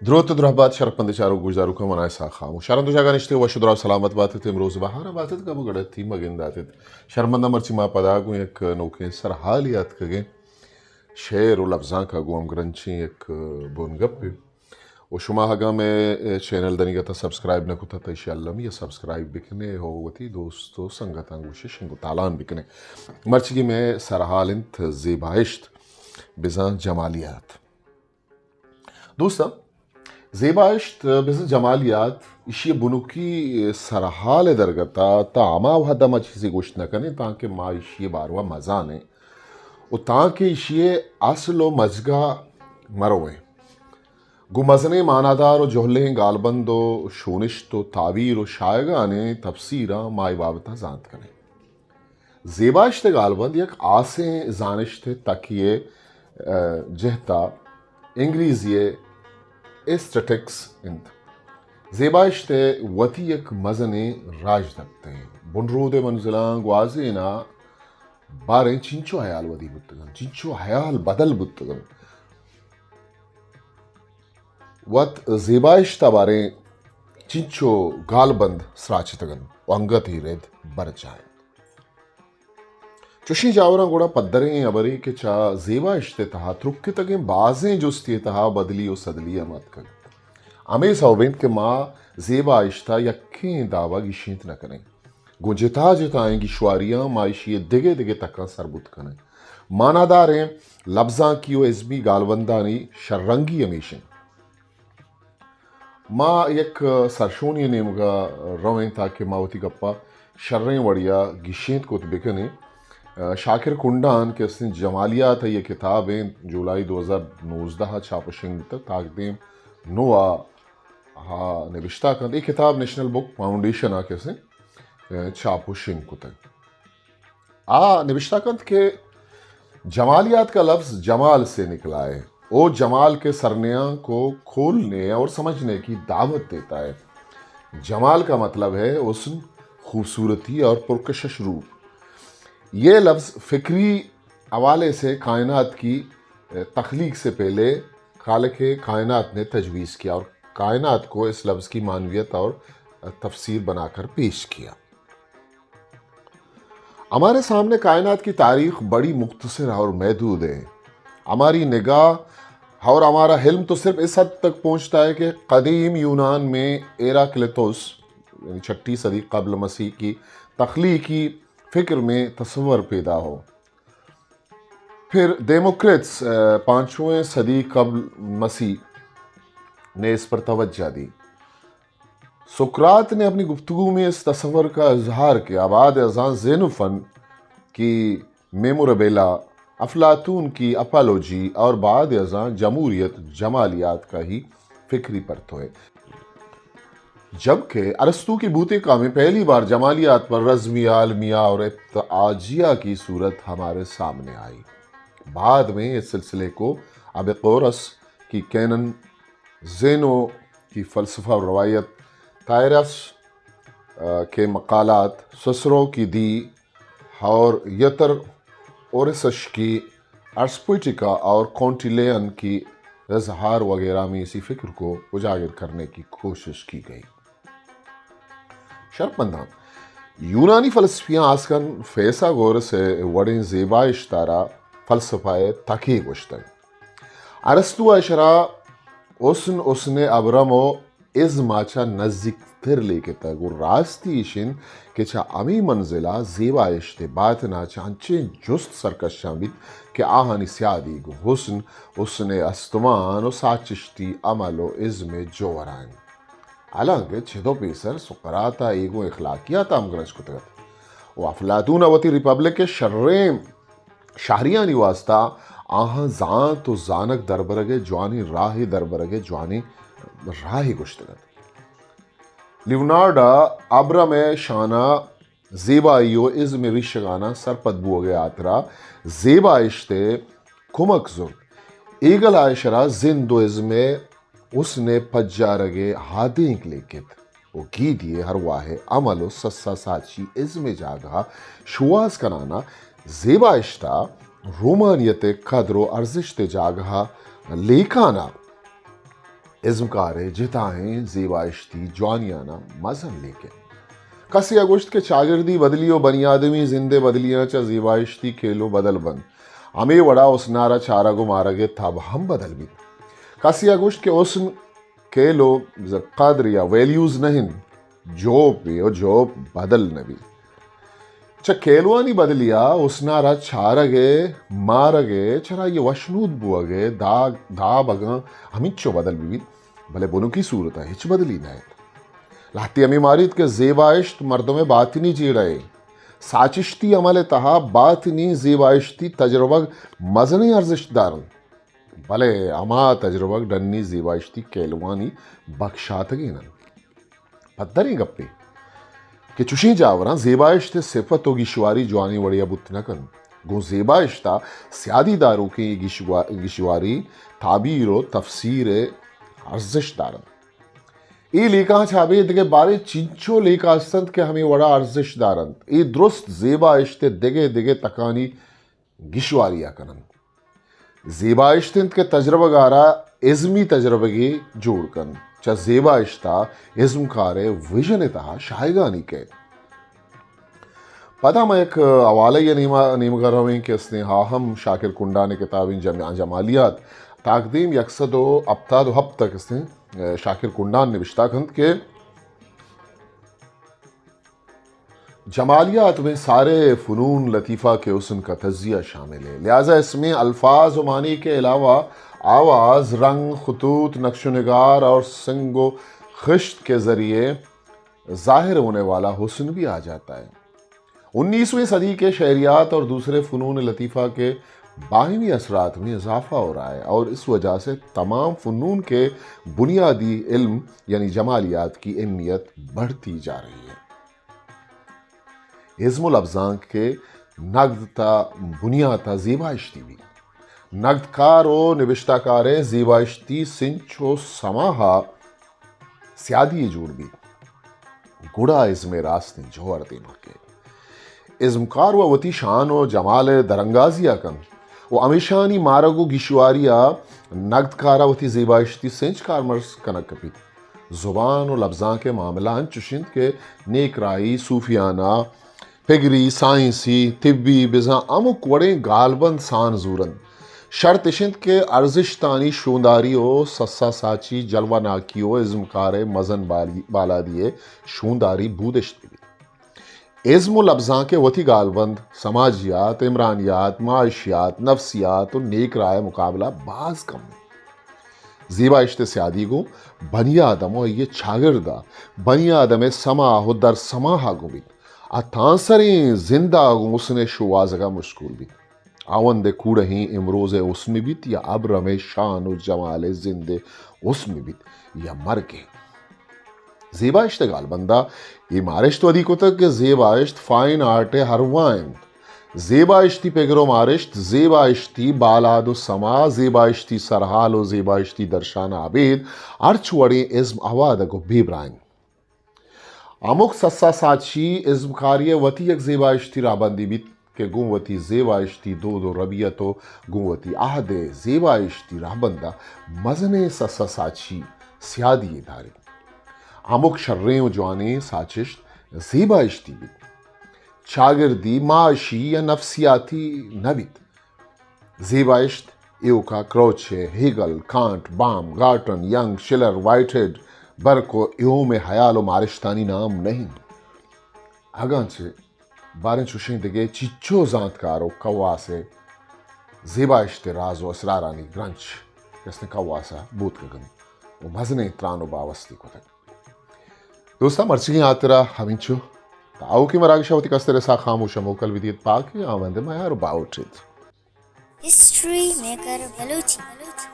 دروت ءُ درہبات شرپمندیں چاروک گوشداروکاں، من آں اسحاق خاموش۔ شرّ ءُ دژاں گوشت ئے وش ءُ دراہ ءُ سلامت بات ات، امروز بہار ءَ بات ات، کمو گڑتی مہ گندات ات۔ شرمنداں، مرچی ما پدا گوں یک نوکیں سرحالے ءَ اتکگیں۔ شعر ءُ لبزانک ءَ گوں ہمگرنچیں یک بنگپے۔ ءُ شما اگاں مئے چینل دنیگت ءَ سبسکرائب نہ کتگ تہ ایشی ءَ المی ءَ سبسکرائب بکن ئے ءُ وتی دوست ءُ سنگتاں گوش ئے شنگ ءُ تالان بکن ئے۔ مرچیگیں مئے سرحال انت زیبائشت بزاں جمالیات۔ دوستاں، زیبائشت بزاں جمالیات ایشی ءِ بنکی سرحال ءِ درگت ءَ تاں ہما وہد ءَ ما چیزے گوشت نہ کن ایں تانکہ ما ایشی ءِ باروا مزان ایں ءُ تانکہ ایشی ءِ اصل ءُ مزگ ءَ مرو ایں۔ گوں مزنیں مانادار ءُ جہلیں گالبند ءُ شونشت ءُ تعبیر ءُ شایگانیں تفسیراں ما اے بابت ءَ زانت کن ایں۔ زیبائشت ءِ گالبند یک ہاسیں زانشت ءِ تکی ءِ، ءَ، جہت ءَ انگریزی ءِ ایستھیٹکس انت۔ زیبائشت ءِ وتی یک مزنیں راجدپترے۔ بنرود ءِ منزلاں گوازین ءَ باریں چنچو ہیال ودی بوتگ انت، چنچو ہیال بدل بوتگ انت۔ وت زیبائشت ءَ باریں چنچو گالبند سراچتگ انت ءُ انگت اے رد برجاہ انت۔ چشیں جاوراں گڑا پدریں ہبرے کہ چہ زیبائشت ءِ تہا ترکتگیں بازیں جستے ءِ تہا بدلی ءُ سدلی ہم اتکگ۔ ہمے سوب انت کہ ما زیبائشت ءَ یکیں داب ءَ گیشینت نہ کن ایں۔ گوں جتا جتائیں گیشواریاں ما ایشی ءِ دگہ دگہ تکاں سر بوت کن ایں۔ ماناداریں لبزانکی ءُ ازمی گالبندانی شررنگی ہمیش انت۔ ما یک سرشونی ءِ نیمگ ءَ رو ایں تاکہ ما وتی گپ ءَ شریں وڑے ءَ گیشینت کت بہ کن ایں۔ شاکر کنڈان کہ استیں جمالیات ءِ یک کتابے، جولائی دو ہزار نوزدہ ءَ چاپ ءُ شنگ بوتگ، تاکدیم نو ءَ نبشتہ کنت۔ اے کتاب نیشنل بک فاؤنڈیشن ءَ کہ استیں چاپ ءُ شنگ کتگ۔ آ نبشتہ کنت کہ جمالیات کا لفظ جمال سے نکلا ہے، وہ جمال کے سرنیاں کو کھولنے اور سمجھنے کی دعوت دیتا ہے۔ جمال کا مطلب ہے حسن، خوبصورتی اور پرکشش روپ۔ یہ لفظ فکری حوالے سے کائنات کی تخلیق سے پہلے خالق کائنات نے تجویز کیا اور کائنات کو اس لفظ کی معنویت اور تفسیر بنا کر پیش کیا۔ ہمارے سامنے کائنات کی تاریخ بڑی مختصر اور محدود ہے۔ ہماری نگاہ اور ہمارا علم تو صرف اس حد تک پہنچتا ہے کہ قدیم یونان میں ہیراکلیتوس، یعنی چھٹی صدی قبل مسیح کی تخلیقی فکر میں تصور پیدا ہو۔ پھر دیموکریٹس، آ، پانچویں صدی قبل مسیح نے اس پر توجہ دی۔ سقراط نے اپنی گفتگو میں اس تصور کا اظہار کیا۔ بعد ازاں زینوفن کی میمورابیلا، افلاطون کی اپولوجی اور بعد ازاں جمہوریت جمالیات کا ہی فکری پرتو ہے۔ جبکہ ارسطو کی بوتے کا میں پہلی بار جمالیات پر رزمیہ، علمیہ اور ابتعاجیہ کی صورت ہمارے سامنے آئی۔ بعد میں اس سلسلے کو ابیقورس کی کینن، زینو کی فلسفہ اور روایت، تائرس، آ، کے مقالات، سسرو کی دی اور یتر اورسش کی ارسپویٹیکا اور کونٹیلین کی اظہار وغیرہ میں اسی فکر کو اجاگر کرنے کی کوشش کی گئی۔ شرپمنداں، یونانی فلسفیاں آسکن فیثاگورس ءِ وڑیں زیبائشت ءَ را فلسفہ ءِ تکے گوشتگ۔ ارسطو ءَ اشرا حسن، حسن ابرم ءُ ازم ءَ چہ نزیک تر لیکتگ ءُ راستی ایش انت کہ چہ ہمے منزل ءَ زیبائشت ءِ باتن ءَ چہ انچیں جست سرکشاں بیت کہ آہانی سیادی گوں حسن، حسن ءِ استمان ءُ ساچشتی عمل ءُ ازم ءِ جوہر ءَ انت۔ حالانکہ چد ءُ پیسر سقراط ءَ اے گوں اخلاقیات ءَ ہمگرنچ کتگ ات ءُ افلاطون ءَ وتی ریپبلک ءِ شریں شہریانی واستا آہاں زانت ءُ زانگ دربرگ ءِ جوانیں راہے، دربرگ ءِ جوانیں راہے گوشتگ ات۔ لیونارڈ ءَ ابرم ءِ شان ءَ زیبائی ءُ ازم ءِ ریشگاناں سرپد بوگ ءِ ہاترا زیبائشت ءِ کمک زرت۔ ہیگل ءَ اشرا زند ءُ ازم ءِ حسن ءِ پجارگ ءِ ہادینک لیکت ءُ گیدی ءِ ارواہ ءِ عمل ءُ سسا ساچی ازم ءِ جاگہ ءَ شوہاز کنان ءَ زیبائشت ءَ رومانیت ءِ قدر ءُ ارزشت ءِ جاگہ ءَ لیکان ءَ ازمکار ءِ جتائیں زیبائشتی جوانیانا مزن لیکہ۔ کسے ءَ گوشت کہ چاگردی بدلی و بنی آدمی زند ءِ بدلیاں چہ زیبائشتی کیلو بدل بنت۔ ہمے وڑا حسنا را چارگ و مارگ ءِ تب ہم بدل بیت۔ کسے ءَ گوشت کہ حسن کیلو قدر یا ویلیوز نہ انت، جوپ بی و جوپ بدل نہ بی۔ چہ کیلوانی بدلیا حسنا را چارگ ءِ، مارگ ءِ، چرائی ءِ وشنود بوگ ءِ داگ، داب اگاں ہمینچو بدل بہ بیت، بلے بنکی صورت ءَ ہچ بدلی نہ انت۔ لہتے ہمے ماریت کہ زیبائشت مردم ءِ باطنی جیڑہ ءِ، ساچشتی عمل ءِ تہا باطنی زیبائشتی تجربگ مزنیں ارزشت دارنت، بلے ہما تجربگ ڈنی زیبائشتی کیلوانی بکشاتگین انت۔ پدریں گپے کہ چشیں جاوراں زیبائشت ءِ صفت و گیشواری جوانیں وڑے ءَ بوت نہ کنت، گوں زیبائشت ءَ سیادی داروکیں گیشوا-، گیشواری، تعبیر و تفسیر ءِ ارزشت دارنت۔ اے لیکہاں چہ ابید دگہ باریں چنچو لیکہ است انت کہ ہمے وڑا ارزشت دارنت۔ اے درست زیبائشت ءِ دگہ دگہ تکانی گیشواری ءَ کننت۔ زیبائشت انت کہ تجربگار ءَ ازمی تجربگے جوڑ کنت۔ چہ زیبائشت ءَ ازمکار ءِ وژن ءِ تہا شاہگانی کئیت۔ پدا ما یک حوالہ ءِ نیما-، نیمگ ءَ رویں کہ استیں، آ ہم شاکر کنڈان ءِ کتابیں جم-، جمالیات، تاکدیم یک سد و ہپتاد و ہپت ءَ کہ استیں، شاکر کنڈان نبشتہ کنت کہ جمالیات میں سارے فنون لطیفہ کے حسن کا تجزیہ شامل ہے، لہذا اس میں الفاظ و معنی کے علاوہ آواز، رنگ، خطوط، نقش و نگار اور سنگ و خشت کے ذریعے ظاہر ہونے والا حسن بھی آ جاتا ہے۔ انیسویں صدی کے شعریات اور دوسرے فنون لطیفہ کے باہمی اثرات میں اضافہ ہو رہا ہے اور اس وجہ سے تمام فنون کے بنیادی علم یعنی جمالیات کی اہمیت بڑھتی جا رہی ہے۔ ازم و لبزانک ءِ نگد تا بنیات ءَ زیبائشتی بیت۔ نگدکار و نبشتہ کار ءِ زیبائشتی سنچ و سماہ ءَ سیادی یے جوڑ بیت، گڑا ازم ءِ راستیں جوہر دیما کئیت۔ ازمکار و وتی شان و جمال ءِ درانگازی ءَ کنت و ہمیشانی مارگ و گیشواری ءَ نگدکار ءَ وتی زیبائشتی سنچ کارمرز کنگ کپیت۔ زبان و لبزانک ءِ معاملہ انچش انت کہ نیک راہی، صوفیانہ، پگری، سائنسی، طبی، بزاں ہمک وڑیں گالبند سان زورنت۔ شرط اش انت کہ ارزشتانی شونداری و سسا ساچی، جلوہ ناکی و ازمکار ءِ مزن بالی-، بالادی ءِ شونداری بودشت بہ بیت۔ ازم و لبزانک ءِ وتی گالبند، سماجیات، عمرانیات، معاشیات، نفسیات و نیک راہ ءِ مقابلہ باز کم انت۔ زیبائشت ءِ سیادی گوں بنی آدم و آئی ءِ چاگرد ءَ، بنی آدم ءِ سماہ و درسماہ ءَ گوں بیت۔ آ تانسریں زند ءَ گوں حسن ءِ شوہازگ ءَ مشکول بیت۔ ہاوند ءِ کوڑہیں امروز ءِ حسن بیت یا ابرم ءِ شان و جمال ءِ زند ءِ حسن بیت یا مرگ ءِ۔ زیبائشت ءِ گالبند ءَ اے مارشت ودی کتگ کہ زیبائشت فائن آرٹ ءِ ارواہ انت۔ زیبائشتی پگر و مارشت، زیبائشتی بالاد و سما، زیبائشتی سرحال و زیبائشتی درشان ءَ ابید ہرچ وڑیں ازم آوادگ و بے براہ انت۔ ہمک سسا ساچی ازمکاری ءِ وتی یک زیبائشتی راہبندے بیت کہ گوں وتی زیبائشتی دود و ربیت و گوں وتی عہد ءِ زیبائشتی راہبند ءَ مزنیں سسا ساچی سیادی یے داریت۔ ہمک شریں و جوانیں ساچشت زیبائشتی بیت، چاگردی، معاشی یا نفسیاتی نہ بیت۔ زیبائشت ایوکا کروچے، ہیگل، کانٹ، بام، گارٹن، ینگ، شلر، وائٹ ہیڈ، برک و ایوم ءِ ہیال و مارشتانی نام نہ انت۔ اگاں چہ باریں چوشیں دگہ چیچو زانتکار و کواس ءِ زیبائشت ءِ راز و اسرارانی گرنچ کستیں کواس ءَ بوتکگ انت و مزنیں تران و باوستی کتگ۔ دوستاں، مرچیگیں ہاترا ہمینچو۔ تا آؤکیں مراگش ءَ وتی کستر ءِ ساہ خاموش ءَ موکل بدیت، پاکیں آوند ءِ میار و باہوٹ ایت۔ History maker Balochi.